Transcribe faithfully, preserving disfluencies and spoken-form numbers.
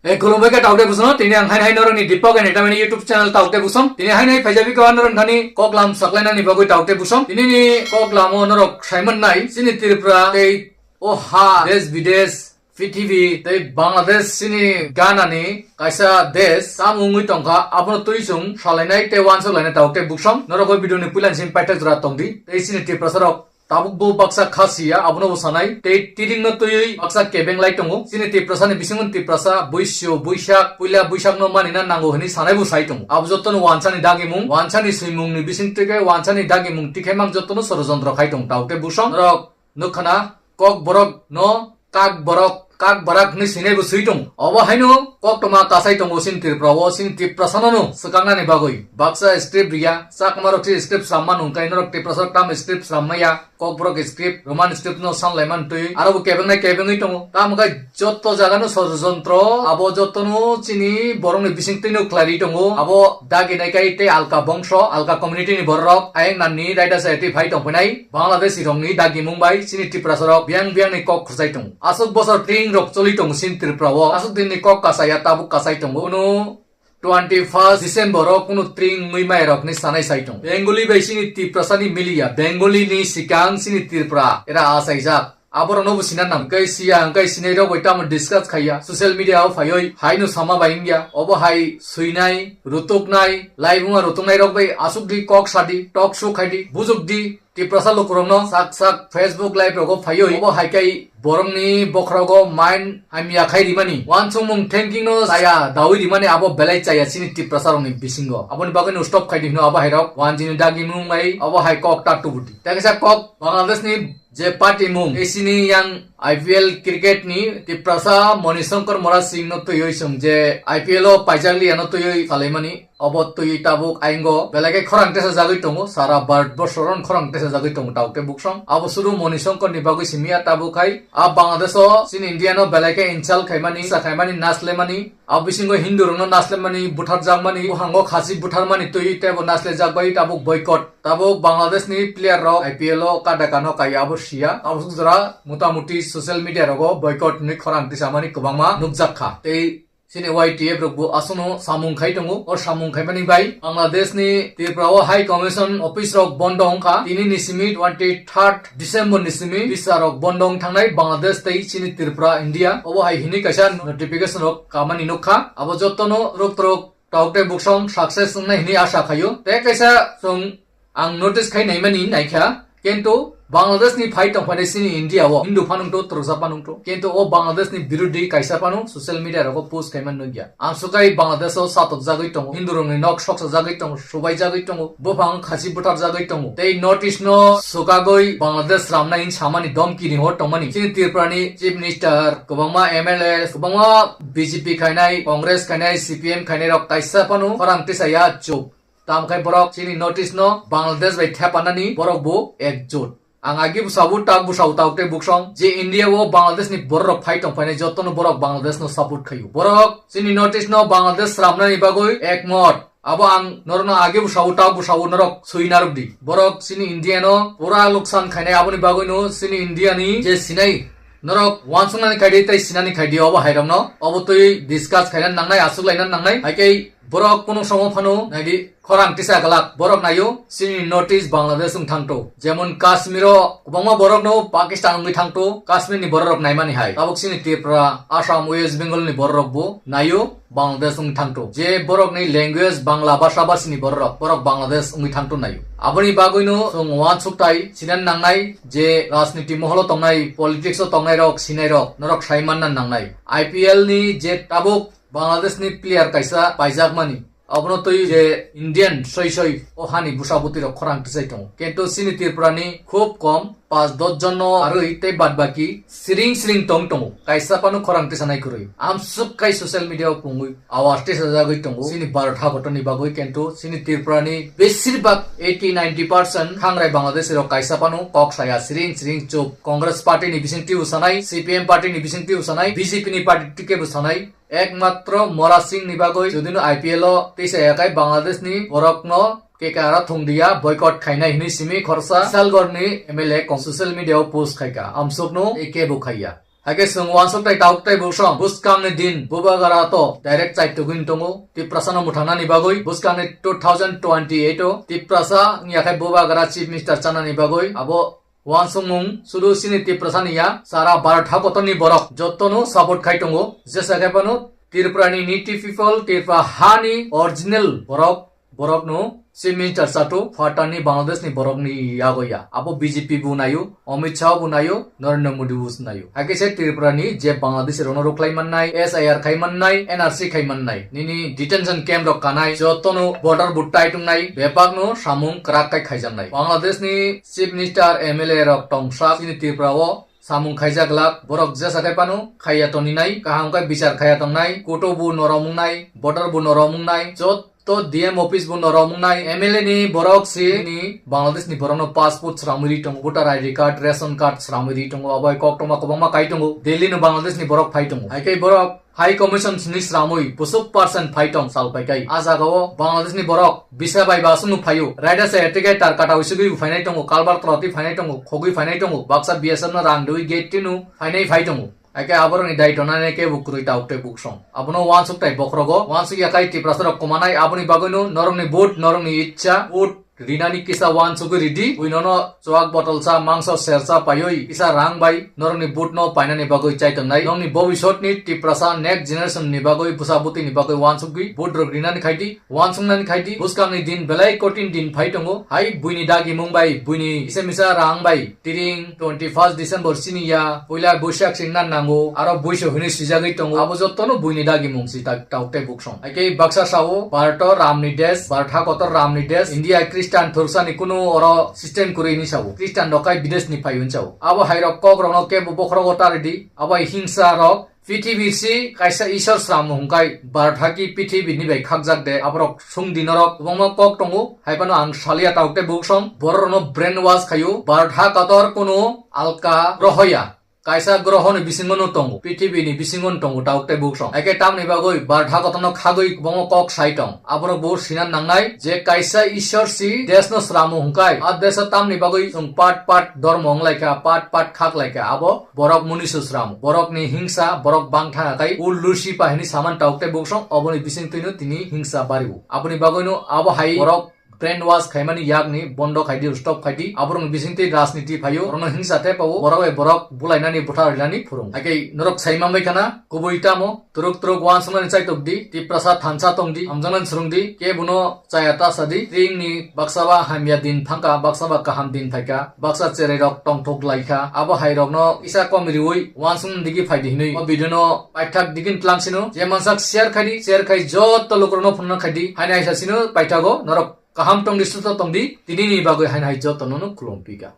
E khulumbai khe taukte busong, tini ang hai hai norokni Deepak Entertainment YouTube channel taukte busong. Tini hai hai phaijabi khe norok thani koklam saklainani bagwi taukte busong. Tini ni koklamo norok saimannai, chini Tripura tei o ha, desh bidesh, prithibi tei Bangladesh chini ganani kaisa desh, tamo wngwi tongkha, abono twi chwng salainai tei uansukhlainai taukte busong. Norok o video ni puilani simi paithak jora tongdi. Tei chini Tiprasa rok tabuk bo baksa kha siya, abono bo sanai. Tei tiring no twiwi baksa kebeng lai tongo. Chini Tiprasa ni bisingo Tiprasa buisio buisak, puila buisak no manina nango hwnwi sanai bo sai tongo. Abo jotono wansa ni dagimung, wansa ni swimung ni bising tike wansa ni dagimung tikhe mang jotono sorojontro khai tongo. Taukte busong rok nukha na kok borok no kak borok, kak barak hwnwi swinai bo swi tongo. Obo haino koktwma kasai tongo chini Tripura o, chini Tiprasa no no swkaknani bagwi. Baksa script riya, chakma rok se script sramma nung kai norok Tiprasa rok tam script sramma ya. Kokborok script, Roman script no sanlaiman twi, aro bo kebengnai kebengwi tongo. Tamo khe joto jaga no sorojontro, abo joto no chini borok ni bising twi no khlai ri tongo. Abo dagi nai kai tei alka bongso, alka community ni borok, ayang nani raida sa twi phai tong phinai. Bangladeshi rok ni dagi mung bai, chini Tiprasa rok biyang biyang ni kok khurchai tongo. Aswk bosor tring rok choli tongo chini Tripura o. Aswk din ni kok kasaya tabuk kasai tongo. Uno twenty first December o kunu tring wngwi mai rok ni sanai sai tongo. Bengali bai chini Tiprasa ni miliya, Bengali ni sikang chini Tripura era achaijak. Aborok no bo sina nang kai siya, hwnkhe sinai rok bai tamo discuss khaiya. Social media o phaioi, hai no sama bai wngya. Obo hai swinai, rutuknai, laibuma rutuknai rok bai aswk di kok sadi, talk show khaidi, bujukdi. Tiprasa lukurokno sak sak Facebook live rogo phaiwi obo hai kai borokni bokhorogo mind hamya khai rimani, uansukmung thinking no chaya dawi rimani abo belai chaya chini Tiprasa rokni bisingo. Aboni bagwi no stop khai di hino abo hai rok wanjini dagi mung bai obo hai kok ta tubuti. Tei kaisa kok Bangladesh ni je party mung A C ni yang I P L cricket ni Tiprasa Moni Shankar Mora Singh no twiwi song je I P L o paijak liya no twiwi salaimani. Obo twi tabuk aingo belai khe khorang tesa jagwi tongo, sara Bharat borsoro khorang tesa jagwi tongo tauk tei buksong. Abo suru Moni Shankar ni bagwi simi ya tabuk hai. A Bangladesh o chini India no belai khe insult khaimani, sa khaimani, naslemani. Abo bisingo Hindu rokno naslemani, butharjakmani, buhango khasi butharmani twi tei bo naslejak bai tabuk boycott. Tabuk Bangladesh ni player rok I P L o kada kano kaiya abo siya. Abo suk jora mota moti social media rogo boycott ni khorang tisamani kwbangma nukjak kha. Tei chini Y T F rok bo aswkno samung khai tongo. O samung khaimani bai Bangladesh ni Tripura o High Commission office rok bondo wngkha. Tini ni simi twenty third December ni simi visa rok bondo wng thangnai Bangladesh tei chini Tripura, India. Obo hai hini kaisa notification rok kamani nukha. Abo jotono rok torok tauk tei buksong success wngnai hini asha khaio. Tei kaisa chwng ang notice khai naimani naikha, kintu Bangladesh ni phai tongphainai chini India o Hindu phanung to, Tripura phanung to, kintu o Bangladesh ni birodi kaisa phano social media rogo post khaimani nukya. Amsukai Bangladesh o satokjagwi tongo, Hindu rokni nok soksajagwi tongo, subaijagwi tongo, buphang khasi butharjagwi tongo. Tei North East no swkagwi Bangladesh ramnai hin samani domki ringo tongmani. Chini Tripura ni Chief Minister, kwbangma M L A, kwbangma B J P khainai, Congress khainai, C P M khainai rok kaisa phano khorang tisaya chuk. Tamkhe borok chini North East no Bangladesh bai thepanani borok bo ekjut. Ang agi bwsabo tak bwsao tauk tei buksong je India o Bangladesh ni borok rok phai tong phainai jotono borok Bangladesh no support khaio. Borok chini North East no Bangladesh sramnani bagwi ekmot. Abo ang norokno agi bwsao tak bwsao norok sui narwk di. Borok chini India no pura luksan khainai aboni bagwi no chini India ni je sinai norok uansuknani khaidi tei sinani khaidi obo hai rokno obo twi discuss khaina nangnai, aswk laina nangnai. Hai khe borok kunu somo phano naidi khorang tisa glak borok naio chini North East Bangladesh wng thangto. Jemon Kashmir o kwbangma borok no Pakistan wngwi thangto, Kashmir ni borok rok naimani hai. Tabuk chini Tripura, Assam, West Bengal ni borok rok bo naio Bangladesh wng thangto. Je borok ni language Bangla bhasha bhasini borok rok, borok Bangladesh wngwi thangto naio. Aboni bagwi no chwng uansuk tai sinan nangnai je rajniti moholo tongnai, politics o tongnai rok, sinai rok, norok sai manna nangnai. I P L ni je tabuk Bangladesh ni player kaisa paijakmani, abono twi je Indian soi soi o hani busa buti rok khorang tisai tongo. Kintu chini Tripura ni khub kom pas dos jon no arwi tei bad baki siring siring tong tongo. Kaisa phano khorang tisa nai kwrwi. Amsuk kai social media o pungwi awas tisa jagwi tongo. Chini Bharat hakotor ni bagwi kintu chini Tripura ni besir bak eighty ninety percent khangrai Bangladeshi rok kaisa phano kok saya siring siring chup. Congress party ni bising twi usanai, C P M party ni bising twi usanai, B J P ni party twi kebo sanai. Ekmatro Mora Singh ni bagwi jodi no I P L o tisa yakai Bangladesh ni borok no K K R o thung diya boycott khainai hinwi simi khorsa Salgor ni M L A kong social media o post khaika. Amsuk no e kebo khaiya. Hakhe chwng uansuk tai tabuk tai bwsong bwskangni din bubagra to direct chaitugwini tongo Tiprasano mwthangnani bagwi. Bwskangni two thousand twenty-eight o Tiprasa wngya khe bubagra chief minister chanani bagwi. Abo uansukmung sudu chini Tiprasani ya, sara Bharat hakotorni borok jotono support khai tongo. Jesa khe phano Tripurani native people, Tripura hani original borok, borokno chief minister chato phatani Bangladeshni borokni yago ya. Abo B J P bo naio, Amit Shah bo naio, Narendra Modi bo naio. Hakhe se Tripurani je Bangladeshi rokno rwkhlai mannai, S I R khai mannai, N R C khai mannai, nini detention camp rok kanai, jotono border bo tight wngnai, bebakno samung kwrak kai khaijaknai. Bangladeshni chief minister, M L A rok tongsak chini Tripura o samung khaijak glak, borok jesa khe phano khaiya toninai, kaham khe bichar khaiya tongnai, court o bo norom wngnai, border bo norom wngnai, jot to D M office bo norom wngnai, M L A ni borok si ni Bangladesh ni borok no passport sramwi ri tongo, voter I D card, ration card sramwi ri tongo, abo hai koktwma kwbangma kai tongo. Delhi no Bangladesh ni borok phai tongo. Hai khe borok High Commission sini sramwi busuk percent phai tong sal pai kai. A jaga o Bangladesh ni borok bisa bai ba sunu phaio. Raida se etikai tar kata usugwi phainai tongo, kalbar tolati phainai tongo, khogwi phainai tongo, baksa B S F no rang dui gate tinu phainai phai tongo. Ake aborokni daitw nanai kebo kwrwi tabuk tei buksong. Abono uansuk tai bokhrogo, uansuk yakai Tiprasarok kwmanai, aboni bagwino norokni vote, norokni ichha, vote rinani kisa uansugwi ridi, buinono chuak botolsa, mangso sersa paiwi kisa rang bai norokni vote no painani bagwi chaitongnai. Nokni bobisotni Tiprasa next generation ni bagwi, bwsa bwtwini bagwi uansugwi vote rok rinani khaidi. Uansuknani khaidi, bwskangni din belai kotin din phai tongo. Hai buini dagimung bai, buini kisa misa rang bai, tiring twenty first December sini ya, puila Boishak singna nango, aro Boishak hwnwi swijagwi tongo. Abo jottono buini dagimung si tak, tabuk tei buksong. Haikhe baksa sao, Bharat o Ramni desh, Bharat hakotor Ramni desh, India Christian thursani kunu oro system kwrwi hwnwi sao. Christian rok kai bidesh ni phai hwnwi sao. Abo hairok kok rokno kebo bokhrogo taridi, abo hai hingsa rok, Pithibir si kaisa Ishwar sram hwnkhai, Bharat haki pithibir ni bai khakjak de, aborok sung di norok kwbangma kok tongo, hai phano ang salia tabuk tei buksong, borok rokno brainwash khaio, Bharat ha kotor kunu alka groho ya, kaisa groho ni bisingo no tongo, pithibir ni bisingo no tongo tabuk tei buksong. Eke tamni bagwi Bharat ha kotor no khagwi kwbangma kok sai tong, aborok bo sina nangnai je kaisa Ishwar si desh no sram hwnkhai, a desh o tamni bagwi chwng pat pat dormo wnglaikha, pat pat khaklaikha, abo Borok munisu sram, borokni hingsa, borok bangtha kai, ul lusi pa hini saman tabuk tei buksong, oboni bising twino tini hingsa bariwo. Aboni bagwino abo hai borok brainwash khaimani yakni bondo khaidi, stop khaidi, aborokni bising twi rajniti phaio, borokno hingsa tepawo, borok bai borok bulainani butha rilani phurung. Haikhe norok saimang bai khana, kubui tamo, Turuk turuk uansuknani chaitok di, Tiprasa thansa tong di, hamjaknani swrwng di, kebono chaya ta sa di. Tringni baksa ba hamya din thangkha, baksa ba kaham din phaikha, baksa cherai rok tongthok laikha, abo hai rokno kisa kom riwi uansuknani digi phai di hinwi o video no paithak digin tlang sino, je mansak share khai di, share khai jotto lukurokno phunukna khai di, haini hai sa sino paithago norok kaham tong di, susto tong di, tini ni bagwi haini hai jotto no khulum pika.